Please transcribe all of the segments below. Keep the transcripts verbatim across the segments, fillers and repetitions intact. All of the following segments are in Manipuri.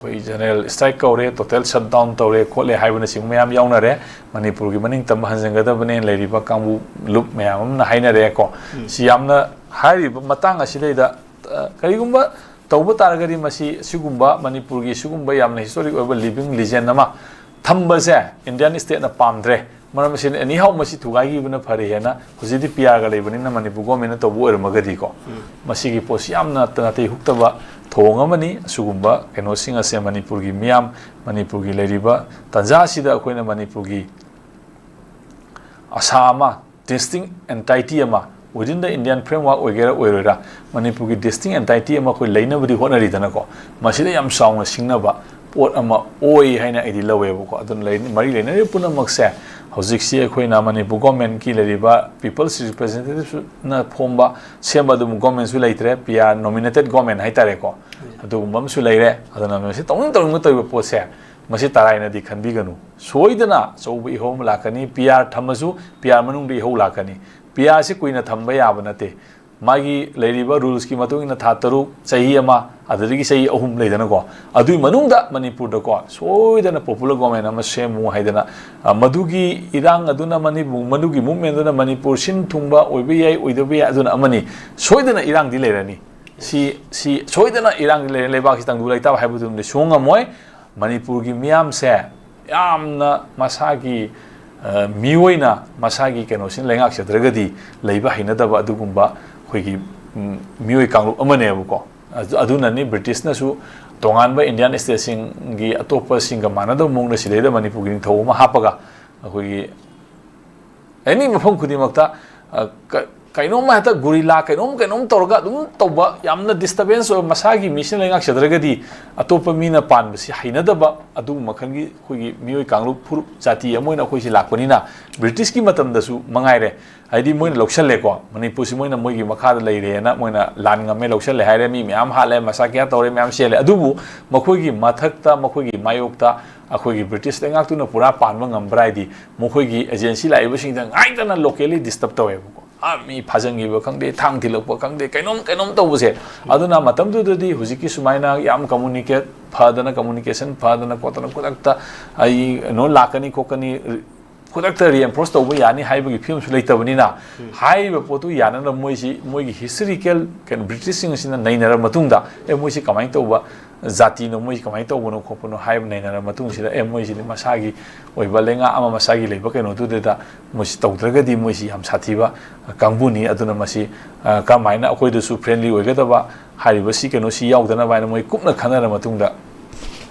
ꯑꯩꯈꯣꯏ ꯖꯦꯅꯔꯦꯜ ꯁ꯭ꯇ꯭ꯔꯥꯏꯛ ꯀꯧꯔꯦ, ꯇꯣꯇꯦꯜ ꯁꯠꯗꯥꯎꯟ ꯇꯧꯔꯦ ꯈꯣꯠꯂꯦ ꯍꯥꯏꯕꯅꯆꯤꯡꯕ ꯃꯌꯥꯝ ꯌꯥꯎꯅꯔꯦ꯫ ꯃꯅꯤꯄꯨꯔꯒꯤ ꯃꯅꯤꯡ ꯇꯝꯕ ꯍꯟꯖꯤꯟꯒꯗꯕꯅꯦꯅ ꯂꯩꯔꯤꯕ ꯀꯥꯡꯕꯨ ꯂꯨꯞ ꯃꯌꯥꯝ ꯑꯃꯅ ꯍꯥꯏꯅꯔꯦꯀꯣ꯫ ꯁꯤ ꯌꯥꯝꯅ ꯍꯥꯏꯔꯤꯕ ꯃꯇꯥꯡ ꯑꯁꯤꯗꯩꯗ, ꯑ, ꯀꯔꯤꯒꯨꯝꯕ ꯇꯧꯕ ꯇꯥꯔꯒꯗꯤ ꯃꯁꯤ ꯁꯤꯒꯨꯝꯕ ꯃꯅꯤꯄꯨꯔꯒꯤ ꯁꯤꯒꯨꯝꯕ ꯌꯥꯝꯅ ꯍꯤꯁꯇꯣꯔꯤꯛ ꯑꯣꯏꯕ ꯂꯤꯕꯤꯡ ꯂꯤꯖꯦꯟ ꯑꯃ ꯊꯝꯕꯁꯦ ꯏꯟꯗꯤꯌꯥꯟ ꯁ꯭ꯇꯦꯠꯅ ꯄꯥꯝꯗ꯭ꯔꯦ꯫ ꯃꯔꯝ ꯑꯁꯤꯅ ꯑꯦꯅꯤꯍꯥꯎ ꯃꯁꯤ ꯊꯨꯒꯥꯏꯈꯤꯕꯅ ꯐꯔꯦ ꯍꯥꯏꯅ ꯍꯧꯖꯤꯛꯇꯤ ꯄꯤ ꯑꯥꯔꯒ ꯂꯩꯕꯅꯤꯅ ꯃꯅꯤꯄꯨꯔ ꯒꯣꯔꯃꯦꯟꯅ ꯇꯧꯕ ꯑꯣꯏꯔꯝꯃꯒꯗꯤꯀꯣ, ꯃꯁꯤꯒꯤ ꯄꯣꯠꯁꯤ ꯌꯥꯝꯅ ꯅꯥꯇꯩ ꯍꯨꯛꯇꯕ ꯊꯧꯑꯣꯡ ꯑꯃꯅꯤ꯫ ꯑꯁꯤꯒꯨꯝꯕ ꯀꯩꯅꯣꯁꯤꯡ ꯑꯁꯦ ꯃꯅꯤꯄꯨꯔꯒꯤ ꯃꯤꯌꯥꯝ, ꯃꯅꯤꯄꯨꯔꯒꯤ ꯂꯩꯔꯤꯕ ꯇꯥꯟꯖꯥ ꯑꯁꯤꯗ ꯑꯩꯈꯣꯏꯅ ꯃꯅꯤꯄꯨꯔꯒꯤ ꯑꯁꯥ ꯑꯃ, ꯗꯤꯁꯇꯤꯡ ꯑꯦꯟꯇꯥꯏꯇꯤ ꯑꯃ, within the Indian framework ꯑꯣꯏꯒꯦꯔꯥ ꯑꯣꯏꯔꯣꯏꯔꯥ, ꯃꯅꯤꯄꯨꯔꯒꯤ ꯗꯤꯁꯇꯤꯡ ꯑꯦꯟꯇꯥꯏꯇꯤ ꯑꯃ ꯑꯩꯈꯣꯏ ꯂꯩꯅꯕꯗꯤ ꯍꯣꯠꯅꯔꯤꯗꯅꯀꯣ, ꯃꯁꯤꯗ ꯌꯥꯝ ꯆꯥꯎꯅ ꯁꯤꯡꯅꯕ ꯄꯣꯠ ꯑꯃ ꯑꯣꯏ ꯍꯥꯏꯅ ꯑꯩꯗꯤ ꯂꯧꯋꯦꯕꯀꯣ꯫ ꯑꯗꯨꯅ ꯂꯩ-, ꯃꯔꯤ ꯂꯩꯅꯔꯤꯕ ꯄꯨꯝꯅꯃꯛꯁꯦ ꯍꯧꯖꯤꯛꯁꯤ ꯑꯩꯈꯣꯏꯅ ꯃꯅꯤꯄꯨꯔ ꯒꯣꯔꯃꯦꯟꯀꯤ ꯂꯩꯔꯤꯕ ꯄꯤꯄꯜꯁ ꯔꯤꯄ꯭ꯔꯖꯦꯟꯇꯦꯇꯤꯞꯅ ꯐꯣꯝꯕ, ꯁꯦꯝꯕ ꯑꯗꯨꯝ ꯒꯣꯔꯃꯦꯟꯁꯨ ꯂꯩꯇ꯭ꯔꯦ, ꯄꯤ ꯑꯥꯔ ꯅꯣꯃꯤꯅꯦꯇꯦꯠ ꯒꯣꯔꯃꯦꯟ ꯍꯥꯏꯇꯥꯔꯦꯀꯣ, ꯑꯗꯨꯒꯨꯝꯕ ꯑꯃꯁꯨ ꯂꯩꯔꯦ꯫ ꯑꯗꯨꯅ ꯃꯁꯤ ꯇꯧꯅꯤꯡ ꯇꯧꯅꯤꯡꯕ ꯇꯧꯔꯤꯕ ꯄꯣꯠꯁꯦ ꯃꯁꯤ ꯇꯔꯥꯏꯅꯗꯤ ꯈꯟꯕꯤꯒꯅꯨ꯫ ꯁꯣꯏꯗꯅ ꯑꯆꯧꯕ ꯏꯍꯧ ꯑꯃ ꯂꯥꯛꯀꯅꯤ, ꯄꯤ ꯑꯥꯔ ꯊꯝꯃꯁꯨ ꯄꯤ ꯑꯥꯔ ꯃꯅꯨꯡꯗ ꯏꯍꯧ ꯂꯥꯛꯀꯅꯤ꯫ ꯄꯤ ꯑꯥꯔꯁꯤ ꯀꯨꯏꯅ ꯊꯝꯕ ꯌꯥꯕ ꯅꯠꯇꯦ꯫ ꯃꯥꯒꯤ ꯂꯩꯔꯤꯕ ꯔꯨꯜꯁꯀꯤ ꯃꯇꯨꯡ ꯏꯟꯅ ꯊꯥ ꯇꯔꯨꯛ, ꯆꯍꯤ ꯑꯃ, ꯑꯗꯨꯗꯒꯤ ꯆꯍꯤ ꯑꯍꯨꯝ ꯂꯩꯗꯅꯀꯣ꯫ ꯑꯗꯨꯒꯤ ꯃꯅꯨꯡꯗ ꯃꯅꯤꯄꯨꯔꯗꯀꯣ ꯁꯣꯏꯗꯅ ꯄꯣꯄꯨꯂꯔ ꯒꯣꯔꯃꯦꯟ ꯑꯃ ꯁꯦꯝꯃꯨ ꯍꯥꯏꯗꯅ, ꯑ, ꯃꯗꯨꯒꯤ ꯏꯔꯥꯡ ꯑꯗꯨꯅ ꯃꯅꯤꯄꯨꯔ, ꯃꯗꯨꯒꯤ ꯃꯨꯞꯃꯦꯟꯗꯨꯅ ꯃꯅꯤꯄꯨꯔ ꯁꯤꯟ ꯊꯨꯡꯕ ꯑꯣꯏꯕ ꯌꯥꯏ, ꯑꯣꯏꯗꯕ ꯌꯥꯏ, ꯑꯗꯨꯅ ꯑꯃꯅꯤ꯫ ꯁꯣꯏꯗꯅ ꯏꯔꯥꯡꯗꯤ ꯂꯩꯔꯅꯤ꯫ ꯁꯤ, ꯁꯤ ꯁꯣꯏꯗꯅ ꯏꯔꯥꯡꯗꯤ ꯂꯩꯔꯅꯤ꯫ ꯂꯩꯕꯥꯛꯁꯤ ꯇꯪꯗꯨ ꯂꯩꯇꯥꯕ ꯍꯥꯏꯕꯗꯨꯃꯗꯤ ꯁꯨꯡꯉꯝ ꯉꯝꯃꯣꯏ꯫ ꯃꯅꯤꯄꯨꯔꯒꯤ ꯃꯤꯌꯥꯝꯁꯦ ꯌꯥꯝꯅ ꯃꯁꯥꯒꯤ, ꯑ, ꯃꯤꯑꯣꯏꯅ ꯃꯁꯥꯒꯤ ꯀꯩꯅꯣꯁꯤꯅ ꯂꯩꯉꯥꯛꯆꯗ꯭ꯔꯒꯗꯤ ꯂꯩꯕ ꯍꯩꯅꯗꯕ ꯑꯗꯨꯒꯨꯝꯕ ꯑꯩꯈꯣꯏꯒꯤ, ꯎꯝ, ꯃꯤꯑꯣꯏ ꯀꯥꯡꯂꯨꯞ ꯑꯃꯅꯦꯕꯀꯣ꯫ ꯑꯗꯨ-, ꯑꯗꯨꯅꯅꯤ ꯕ꯭ꯔꯤꯇꯤꯁꯅꯁꯨ ꯇꯣꯉꯥꯟꯕ ꯏꯟꯗꯤꯌꯥꯟ ꯁ꯭ꯇꯦꯠꯁꯤꯡꯒꯤ ꯑꯇꯣꯞꯄꯁꯤꯡꯒ ꯃꯥꯟꯅꯗꯕ ꯃꯑꯣꯡꯗ ꯁꯤꯗꯩꯗ ꯃꯅꯤꯄꯨꯔꯒꯤ ꯅꯤꯡꯊꯧ ꯑꯃ ꯍꯥꯞꯄꯒ ꯑꯩꯈꯣꯏꯒꯤ ꯑꯦꯅꯤ ꯃꯐꯝ ꯈꯨꯗꯤꯡꯃꯛꯇ, ꯑ, ꯀ-, ꯀꯩꯅꯣꯝꯃ ꯍꯦꯛꯇ ꯒꯨꯔꯤꯂꯥ ꯀꯩꯅꯣꯝ ꯀꯩꯅꯣꯝ ꯇꯧꯔꯒ ꯑꯗꯨꯝ ꯇꯧꯕ, ꯌꯥꯝꯅ ꯗꯤꯁꯇꯔꯕꯦꯟꯁ ꯑꯣꯏꯕ, ꯃꯁꯥꯒꯤ ꯃꯤꯁꯤꯅ ꯂꯩꯉꯥꯛꯆꯗ꯭ꯔꯒꯗꯤ ꯑꯇꯣꯞꯄ ꯃꯤꯅ ꯄꯥꯟꯕꯁꯤ ꯍꯩꯅꯗꯕ, ꯑꯗꯨꯒꯨꯝꯕ ꯃꯈꯜꯒꯤ ꯑꯩꯈꯣꯏꯒꯤ ꯃꯤꯑꯣꯏ ꯀꯥꯡꯂꯨꯞ ꯐꯨꯔꯨꯞ ꯖꯥꯇꯤ ꯑꯃ ꯑꯣꯏꯅ ꯑꯩꯈꯣꯏꯁꯤ ꯂꯥꯛꯄꯅꯤꯅ, ꯕ꯭ꯔꯤꯇꯤꯁꯀꯤ ꯃꯇꯝꯗꯁꯨ ꯃꯉꯥꯏꯔꯦ, ꯍꯥꯏꯗꯤ ꯃꯣꯏꯅ ꯂꯧꯁꯜꯂꯦꯀꯣ, ꯃꯅꯤꯄꯨꯔꯁꯤ ꯃꯣꯏꯅ ꯃꯣꯏꯒꯤ ꯃꯈꯥꯗ ꯂꯩꯔꯦꯅ ꯃꯣꯏꯅ ꯂꯥꯟ ꯉꯝꯃꯦ, ꯂꯧꯁꯜꯂꯦ ꯍꯥꯏꯔꯦ, ꯃꯤ ꯃꯌꯥꯝ ꯍꯥꯠꯂꯦ, ꯃꯁꯥ ꯀꯌꯥ ꯇꯧꯔꯦ, ꯃꯌꯥꯝ ꯁꯤꯍꯜꯂꯦ, ꯑꯗꯨꯕꯨ ꯃꯈꯣꯏꯒꯤ ꯃꯊꯛꯇ, ꯃꯈꯣꯏꯒꯤ ꯃꯥꯌꯣꯛꯇ ꯑꯩꯈꯣꯏꯒꯤ ꯕ꯭ꯔꯤꯇꯤꯁ ꯂꯩꯉꯥꯛꯇꯨꯅ ꯄꯨꯔꯥ ꯄꯥꯟꯕ ꯉꯝꯕ꯭ꯔꯥ ꯍꯥꯏꯗꯤ ꯃꯈꯣꯏꯒꯤ ꯑꯦꯖꯦꯟꯁꯤ ꯂꯥꯛꯏꯕꯁꯤꯡꯗ ꯉꯥꯏꯗꯅ ꯂꯣꯀꯦꯜꯂꯤ ꯗꯤꯁꯇꯔꯕ ꯇꯧꯋꯦꯕꯀꯣ꯫ ꯑꯥꯔꯃꯤ ꯐꯥꯖꯤꯟꯈꯤꯕ ꯈꯪꯗꯦ, ꯊꯥꯡ ꯊꯤꯜꯂꯛꯄ ꯈꯪꯗꯦ, ꯀꯩꯅꯣꯝ ꯀꯩꯅꯣꯝ ꯇꯧꯕꯁꯦ꯫ ꯑꯗꯨꯅ ꯃꯇꯝꯗꯨꯗꯗꯤ ꯍꯧꯖꯤꯛꯀꯤ ꯁꯨꯃꯥꯏꯅ ꯌꯥꯝ ꯀꯝꯃꯨꯅꯤꯀꯦꯠ ꯐꯗꯅ, ꯀꯝꯃꯨꯅꯤꯀꯦꯁꯟ ꯐꯗꯅ ꯈꯣꯠꯇꯅ ꯈꯨꯗꯛꯇ ꯑꯩ ꯀꯩꯅꯣ ꯂꯥꯛꯀꯅꯤ ꯈꯣꯠꯀꯅꯤ, ꯈꯨꯗꯛꯇ ꯔꯤꯑꯦꯟꯐꯣꯔꯁ ꯇꯧꯕ ꯌꯥꯅꯤ ꯍꯥꯏꯕꯒꯤ ꯐꯤꯕꯝꯁꯨ ꯂꯩꯇꯕꯅꯤꯅ, ꯍꯥꯏꯔꯤꯕ ꯄꯣꯠꯇꯨ ꯌꯥꯅꯅꯕ ꯃꯣꯏꯁꯤ, ꯃꯣꯏꯒꯤ ꯍꯤꯁꯇꯣꯔꯤꯀꯦꯜ ꯀꯩꯅꯣ ꯕ꯭ꯔꯤꯇꯤꯁꯁꯤꯡ ꯑꯁꯤꯅ ꯅꯩꯅꯔꯕ ꯃꯇꯨꯡꯗ, ꯑꯦ, ꯃꯣꯏꯁꯤ ꯀꯃꯥꯏꯅ ꯇꯧꯕ ꯖꯥꯇꯤꯅꯣ, ꯃꯣꯏꯁꯤ ꯀꯃꯥꯏꯅ ꯇꯧꯕꯅꯣ ꯈꯣꯠꯄꯅꯣ ꯍꯥꯏꯕ ꯅꯩꯅꯔꯕ ꯃꯇꯨꯡꯁꯤꯗ, ꯑꯦ, ꯃꯣꯏꯁꯤꯗꯤ ꯃꯁꯥꯒꯤ ꯑꯣꯏꯕ ꯂꯩꯉꯥꯛ ꯑꯃ, ꯃꯁꯥꯒꯤ ꯂꯩꯕ ꯀꯩꯅꯣꯗꯨꯗ ꯃꯣꯏꯁꯤ ꯇꯧꯗ꯭ꯔꯒꯗꯤ ꯃꯣꯏꯁꯤ ꯌꯥꯝ ꯁꯥꯊꯤꯕ ꯀꯥꯡꯕꯨꯅꯤ꯫ ꯑꯗꯨꯅ ꯃꯁꯤ, ꯑ, ꯀꯔꯝꯍꯥꯏꯅ ꯑꯩꯈꯣꯏꯗꯁꯨ ꯐ꯭ꯔꯦꯟꯂꯤ ꯑꯣꯏꯒꯗꯕ ꯍꯥꯏꯔꯤꯕ ꯁꯤ ꯀꯩꯅꯣꯁꯤ ꯌꯥꯎꯗꯅꯕ ꯍꯥꯏꯅ ꯃꯣꯏ ꯀꯨꯞꯅ ꯈꯟꯅꯔ ꯃꯇꯨꯡꯗ,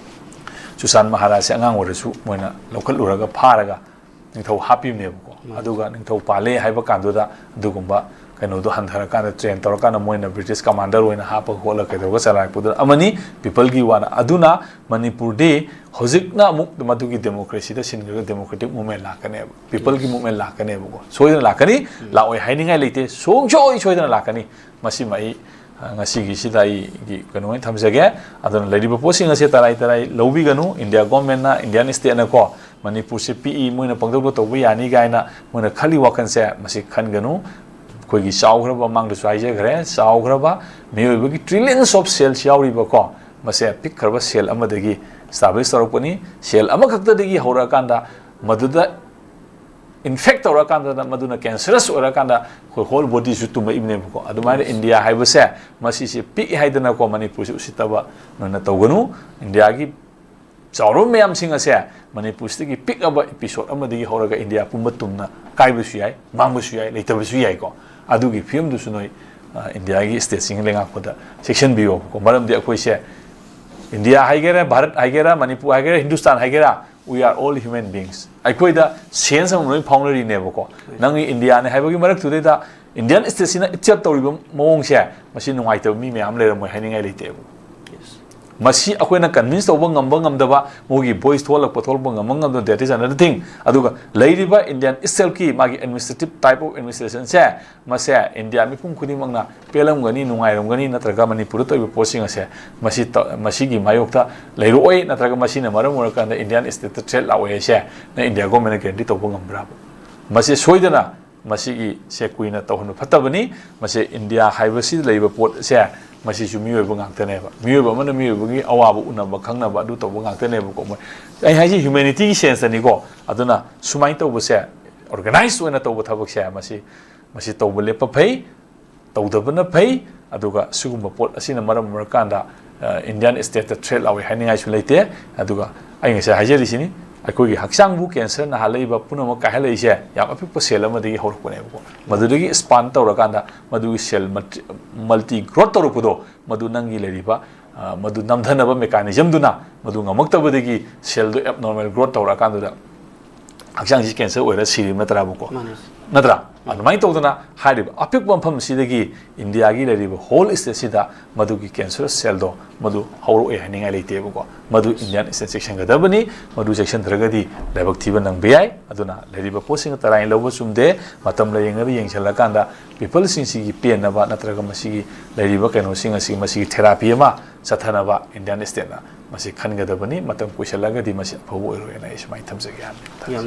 ꯆꯨꯁꯥꯟ ꯃꯍꯥꯔꯥꯖꯁꯦ ꯑꯉꯥꯡ ꯑꯣꯏꯔꯁꯨ ꯃꯣꯏꯅ ꯂꯧꯈꯠꯂꯨꯔꯒ ꯐꯥꯔꯒ ꯅꯤꯡꯊꯧ ꯍꯥꯞꯄꯤꯕꯅꯦꯕꯀꯣ꯫ ꯑꯗꯨꯒ ꯅꯤꯡꯊꯧ ꯄꯥꯜꯂꯦ ꯍꯥꯏꯕ ꯀꯥꯟꯗꯨꯗ ꯑꯗꯨꯒꯨꯝꯕ ꯀꯩꯅꯣꯗꯣ ꯍꯟꯊꯔꯀꯥꯟꯗ, ꯇ꯭ꯔꯦꯟ ꯇꯧꯔꯀꯥꯟꯗ ꯃꯣꯏꯅ ꯕ꯭ꯔꯤꯇꯤꯁ ꯀꯃꯥꯟꯗꯔ ꯑꯣꯏꯅ ꯍꯥꯞꯄꯒ ꯈꯣꯠꯂꯒ ꯀꯩꯗꯧꯔꯒ ꯆꯂꯥꯏꯔꯛꯄꯗꯨꯅ ꯑꯃꯅꯤ꯫ ꯄꯤꯄꯜꯒꯤ ꯋꯥꯅ꯫ ꯑꯗꯨꯅ ꯃꯅꯤꯄꯨꯔꯗꯤ ꯍꯧꯖꯤꯛꯅ ꯑꯃꯨꯛ ꯃꯗꯨꯒꯤ ꯗꯦꯃꯣꯀ꯭ꯔꯦꯁꯤꯗ ꯁꯤꯟꯈ꯭ꯔꯒ ꯗꯦꯃꯣꯀ꯭ꯔꯦꯇꯤꯛ ꯃꯨꯞꯃꯦꯟ ꯂꯥꯛꯀꯅꯦꯕ, ꯄꯤꯄꯜꯒꯤ ꯃꯨꯞꯃꯦꯟ ꯂꯥꯛꯀꯅꯦꯕꯀꯣ꯫ ꯁꯣꯏꯗꯅ ꯂꯥꯛꯀꯅꯤ꯫ ꯂꯥꯛꯑꯣꯏ ꯍꯥꯏꯅꯤꯡꯉꯥꯏ ꯂꯩꯇꯦ꯫ ꯁꯨꯡꯁꯣꯏ ꯁꯣꯏꯗꯅ ꯂꯥꯛꯀꯅꯤ꯫ ꯃꯁꯤꯃ ꯑꯩ, ꯑ, ꯉꯁꯤꯒꯤꯁꯤꯗ ꯑꯩꯒꯤ ꯀꯩꯅꯣ ꯑꯣꯏꯅ ꯊꯝꯖꯒꯦ꯫ ꯑꯗꯨꯅ ꯂꯩꯔꯤꯕ ꯄꯣꯠꯁꯤꯡ ꯑꯁꯦ ꯇꯔꯥꯏ ꯇꯔꯥꯏ ꯂꯧꯕꯤꯒꯅꯨ꯫ ꯏꯟꯗꯤꯌꯥ ꯒꯣꯔꯃꯦꯟꯅ, ꯏꯟꯗꯤꯌꯥꯟ ꯁ꯭ꯇꯦꯠꯅꯀꯣ, ꯃꯅꯤꯄꯨꯔꯁꯦ ꯄꯤꯛꯏ, ꯃꯣꯏꯅ ꯄꯪꯇꯧꯗ ꯇꯧꯕ ꯌꯥꯅꯤ ꯀꯥꯏꯅ ꯃꯣꯏꯅ ꯈꯜꯂꯤ ꯋꯥꯈꯜꯁꯦ, ꯃꯁꯤ ꯈꯟꯒꯅꯨ꯫ ꯑꯩꯈꯣꯏꯒꯤ ꯆꯥꯎꯈ꯭ꯔꯕ, ꯃꯃꯥꯡꯗꯁꯨ ꯍꯥꯏꯖꯈ꯭ꯔꯦ, ꯆꯥꯎꯈ꯭ꯔꯕ ꯃꯤꯑꯣꯏꯕꯒꯤ trillions of cells ꯌꯥꯎꯔꯤꯕꯀꯣ, ꯃꯁꯦ ꯄꯤꯛꯈ꯭ꯔꯕ ꯁꯦꯜ ꯑꯃꯗꯒꯤ establish ꯇꯧꯔꯛꯄꯅꯤ꯫ ꯁꯦꯜ ꯑꯃꯈꯛꯇꯗꯒꯤ ꯍꯧꯔꯛꯑꯀꯥꯟꯗ ꯃꯗꯨꯗ ꯏꯟꯐꯦꯛ ꯇꯧꯔꯀꯥꯟꯗ, ꯃꯗꯨꯅ ꯀꯦꯟꯁꯔꯁ ꯑꯣꯏꯔꯀꯥꯟꯗ ꯑꯩꯈꯣꯏ ꯍꯣꯜ ꯕꯣꯗꯤꯁꯨ ꯇꯨꯝꯃꯛꯏꯕꯅꯦꯕꯀꯣ꯫ ꯑꯗꯨꯃꯥꯏꯅ ꯏꯟꯗꯤꯌꯥ ꯍꯥꯏꯕꯁꯦ, ꯃꯁꯤꯁꯦ ꯄꯤꯛꯏ ꯍꯥꯏꯗꯅꯀꯣ ꯃꯅꯤꯄꯨꯔꯁꯤ ꯎꯁꯤꯠꯇꯕ ꯅꯣꯏꯅ ꯇꯧꯒꯅꯨ꯫ ꯏꯟꯗꯤꯌꯥꯒꯤ ꯆꯥꯎꯔꯕ ꯃꯌꯥꯝꯁꯤꯡ ꯑꯁꯦ ꯃꯅꯤꯄꯨꯔꯁꯤꯗꯒꯤ ꯄꯤꯛꯑꯕ ꯏꯄꯤꯁꯣꯠ ꯑꯃꯗꯒꯤ ꯍꯧꯔꯒ ꯏꯟꯗꯤꯌꯥ ꯄꯨꯝꯕ ꯇꯨꯝꯅ ꯀꯥꯏꯕꯁꯨ ꯌꯥꯏ, ꯃꯥꯡꯕꯁꯨ ꯌꯥꯏ, ꯂꯩꯇꯕꯁꯨ ꯌꯥꯏꯀꯣ꯫ ꯑꯗꯨꯒꯤ ꯐꯤꯕꯝꯗꯨꯁꯨ ꯅꯣꯏ, ꯑ, ꯏꯟꯗꯤꯌꯥꯒꯤ ꯁ꯭ꯇꯦꯠꯁꯤꯡ ꯂꯩꯉꯥꯛꯄꯗ ꯆꯦꯛꯁꯤꯟꯕꯤꯌꯣꯕꯀꯣ꯫ ꯃꯔꯝꯗꯤ ꯑꯩꯈꯣꯏꯁꯦ ꯏꯟꯗꯤꯌꯥ ꯍꯥꯏꯒꯦꯔꯥ, ꯚꯥꯔꯠ ꯍꯥꯏꯒꯦꯔꯥ, ꯃꯅꯤꯄꯨꯔ ꯍꯥꯏꯒꯦꯔꯥ, ꯍꯤꯟꯗꯨꯁꯇꯥꯟ ꯍꯥꯏꯒꯦꯔꯥ, we are all human beings꯫ ꯑꯩꯈꯣꯏꯗ ꯁꯦꯟꯁ ꯑꯃ ꯂꯣꯏ ꯐꯥꯎꯅꯔꯤꯅꯦꯕꯀꯣ꯫ ꯅꯪꯒꯤ ꯏꯟꯗꯤꯌꯥꯅꯦ ꯍꯥꯏꯕꯒꯤ ꯃꯔꯛꯇꯨꯗꯩꯗ ꯏꯟꯗꯤꯌꯥꯟ ꯁ꯭ꯇꯦꯠꯁꯤꯅ ꯑꯦꯛꯁꯦꯞ ꯇꯧꯔꯤꯕ ꯃꯑꯣꯡꯁꯦ, ꯃꯁꯤ ꯅꯨꯡꯉꯥꯏꯇꯕ ꯃꯤ ꯃꯌꯥꯝ ꯂꯩꯔꯝꯃꯣꯏ ꯍꯥꯏꯅꯤꯡꯉꯥꯏ ꯂꯩꯇꯦꯕ꯫ ꯃꯁꯤ ꯑꯩꯈꯣꯏꯅ ꯀꯟꯚꯤꯟꯁ ꯇꯧꯕ ꯉꯝꯕ ꯉꯝꯗꯕ, ꯃꯣꯏꯒꯤ ꯚꯣꯏꯁ ꯊꯣꯛꯍꯜꯂꯛꯄ ꯊꯣꯛꯂꯛꯄ ꯉꯝꯕ ꯉꯝꯗꯕ, that is another thing꯫ ꯑꯗꯨꯒ ꯂꯩꯔꯤꯕ ꯏꯟꯗꯤꯌꯥꯟ ꯁ꯭ꯇꯦꯠꯀꯤ ꯃꯥꯒꯤ administrative type of administrationꯁꯦ, ꯃꯁꯦ ꯏꯟꯗꯤꯌꯥ ꯃꯤꯄꯨꯝ ꯈꯨꯗꯤꯡꯃꯛꯅ ꯄꯦꯜꯂꯝꯒꯅꯤ, ꯅꯨꯡꯉꯥꯏꯔꯝꯒꯅꯤ, ꯅꯠꯇ꯭ꯔꯒ ꯃꯅꯤꯄꯨꯔꯗ ꯇꯧꯔꯤꯕ ꯄꯣꯠꯁꯤꯡ ꯑꯁꯦ ꯃꯁꯤ ꯇ-, ꯃꯁꯤꯒꯤ ꯃꯥꯌꯣꯛꯇ ꯂꯩꯔꯛꯑꯣꯏ, ꯅꯠꯇ꯭ꯔꯒ ꯃꯁꯤꯅ ꯃꯔꯝ ꯑꯣꯏꯔꯀꯥꯟꯗ ꯏꯟꯗꯤꯌꯥꯟ ꯁ꯭ꯇꯦꯠꯇ ꯊ꯭ꯔꯦꯠ ꯂꯥꯛꯑꯣꯏ ꯍꯥꯏꯁꯦ ꯅꯪ ꯏꯟꯗꯤꯌꯥ ꯒꯣꯔꯃꯦꯟꯅ ꯒꯦꯔꯦꯟꯇꯤ ꯇꯧꯕ ꯉꯝꯕ꯭ꯔꯥꯕ? ꯃꯁꯤ ꯁꯣꯏꯗꯅ ꯃꯁꯤꯒꯤꯁꯦ ꯀꯨꯏꯅ ꯇꯧꯍꯟꯕ ꯐꯠꯇꯕꯅꯤ꯫ ꯃꯁꯤ ꯏꯟꯗꯤꯌꯥ ꯍꯥꯏꯕꯁꯤꯗ ꯂꯩꯕ ꯄꯣꯠꯁꯦ, ꯃꯁꯤꯁꯨ ꯃꯤꯑꯣꯏꯕ ꯉꯥꯛꯇꯅꯦꯕ꯫ ꯃꯤꯑꯣꯏꯕ ꯑꯃꯅ ꯃꯤꯑꯣꯏꯕꯒꯤ ꯑꯋꯥꯕ ꯎꯅꯕ ꯈꯪꯅꯕ ꯑꯗꯨ ꯇꯧꯕ ꯉꯥꯛꯇꯅꯦꯕꯀꯣ꯫ ꯃꯣꯏ, ꯑꯩ ꯍꯥꯏꯁꯦ humanityꯒꯤ senseꯇꯅꯤꯀꯣ꯫ ꯑꯗꯨꯅ ꯁꯨꯃꯥꯏꯅ ꯇꯧꯕꯁꯦ, organized ꯑꯣꯏꯅ ꯇꯧꯕ ꯊꯕꯛꯁꯦ, ꯃꯁꯤ, ꯃꯁꯤ ꯇꯧꯕ ꯂꯦꯞꯄ ꯐꯩ, ꯇꯧꯗꯕꯅ ꯐꯩ꯫ ꯑꯗꯨꯒ ꯁꯤꯒꯨꯝꯕ ꯄꯣꯠ ꯑꯁꯤꯅ ꯃꯔꯝ ꯑꯣꯏꯔꯀꯥꯟꯗ, ꯑ, Indian stateꯇ threat ꯂꯥꯛꯑꯣꯏ ꯍꯥꯏꯅꯤꯡꯉꯥꯏꯁꯨ ꯂꯩꯇꯦ꯫ ꯑꯗꯨꯒ ꯑꯩ ꯉꯁꯥꯏ ꯍꯥꯏꯖꯔꯤꯁꯤꯅꯤ, ꯑꯩꯈꯣꯏꯒꯤ ꯍꯛꯆꯥꯡꯕꯨ cancer ꯅꯥꯍꯜꯂꯛꯏꯕ ꯄꯨꯝꯅꯃꯛ ꯀꯥꯏꯍꯜꯂꯛꯏꯁꯦ ꯌꯥꯝ ꯑꯄꯤꯛꯄ cell ꯑꯃꯗꯒꯤ ꯍꯧꯔꯛꯄꯅꯦꯕꯀꯣ꯫ ꯃꯗꯨꯗꯒꯤ span ꯇꯧꯔꯀꯥꯟꯗ ꯃꯗꯨꯒꯤ cell multi-, multi growth ꯇꯧꯔꯛꯄꯗꯣ, ꯃꯗꯨ ꯅꯪꯒꯤ ꯂꯩꯔꯤꯕ, ꯑ, ꯃꯗꯨ ꯅꯝꯊꯅꯕ mechanismꯗꯨꯅ ꯃꯗꯨ ꯉꯝꯃꯛꯇꯕꯗꯒꯤ cellꯗꯨ abnormal growth ꯇꯧꯔꯛꯑꯀꯥꯟꯗꯨꯗ ꯍꯛꯆꯥꯡꯁꯤ cancer ꯑꯣꯏꯔ ꯁꯤꯔꯤꯕ ꯅꯠꯇ꯭ꯔꯥꯕꯀꯣ? ꯃꯥꯅꯦ꯫ ꯅꯠꯇ꯭ꯔꯥ? ꯑꯗꯨꯃꯥꯏꯅ ꯇꯧꯗꯅ ꯍꯥꯏꯔꯤꯕ ꯑꯄꯤꯛꯄ ꯃꯐꯝꯁꯤꯗꯒꯤ ꯏꯟꯗꯤꯌꯥꯒꯤ ꯂꯩꯔꯤꯕ whole stateꯁꯤꯗ ꯃꯗꯨꯒꯤ cancerous cellꯗꯣ ꯃꯗꯨ ꯍꯧꯔꯛꯑꯣꯏ ꯍꯥꯏꯅꯤꯡꯉꯥꯏ ꯂꯩꯇꯦꯕꯀꯣ꯫ ꯃꯗꯨ Indian state ꯆꯦꯛꯁꯤꯟꯒꯗꯕꯅꯤ꯫ ꯃꯗꯨ ꯆꯦꯛꯁꯤꯟꯗ꯭ꯔꯒꯗꯤ ꯂꯥꯏꯕꯛ ꯊꯤꯕ ꯅꯪꯕ ꯌꯥꯏ꯫ ꯑꯗꯨꯅ ꯂꯩꯔꯤꯕ ꯄꯣꯠꯁꯤꯡ ꯇꯔꯥꯏꯅ ꯂꯧꯕ ꯆꯨꯝꯗꯦ꯫ ꯃꯇꯝ ꯂꯩꯔꯤꯉꯩꯗ ꯌꯦꯡꯁꯤꯜꯂꯀꯥꯟꯗ peopleꯁꯤꯡꯁꯤꯒꯤ ꯄꯦꯟꯅꯕ ꯅꯠꯇ꯭ꯔꯒ ꯃꯁꯤꯒꯤ ꯂꯩꯔꯤꯕ ꯀꯩꯅꯣꯁꯤꯡ ꯑꯁꯤ, ꯃꯁꯤꯒꯤ therapy ꯑꯃ ꯆꯠꯊꯅꯕ Indian stateꯅ ꯃꯁꯤ ꯈꯟꯒꯗꯕꯅꯤ꯫ ꯃꯇꯝ ꯀꯨꯏꯁꯜꯂꯒꯗꯤ ꯃꯁꯤ ꯑꯐꯕ ꯑꯣꯏꯔꯣꯏꯅ ꯑꯩ ꯁꯨꯃꯥꯏꯅ ꯊꯝꯖꯒꯦ ꯍꯥꯏꯕꯅꯤ꯫ ꯌꯥꯝ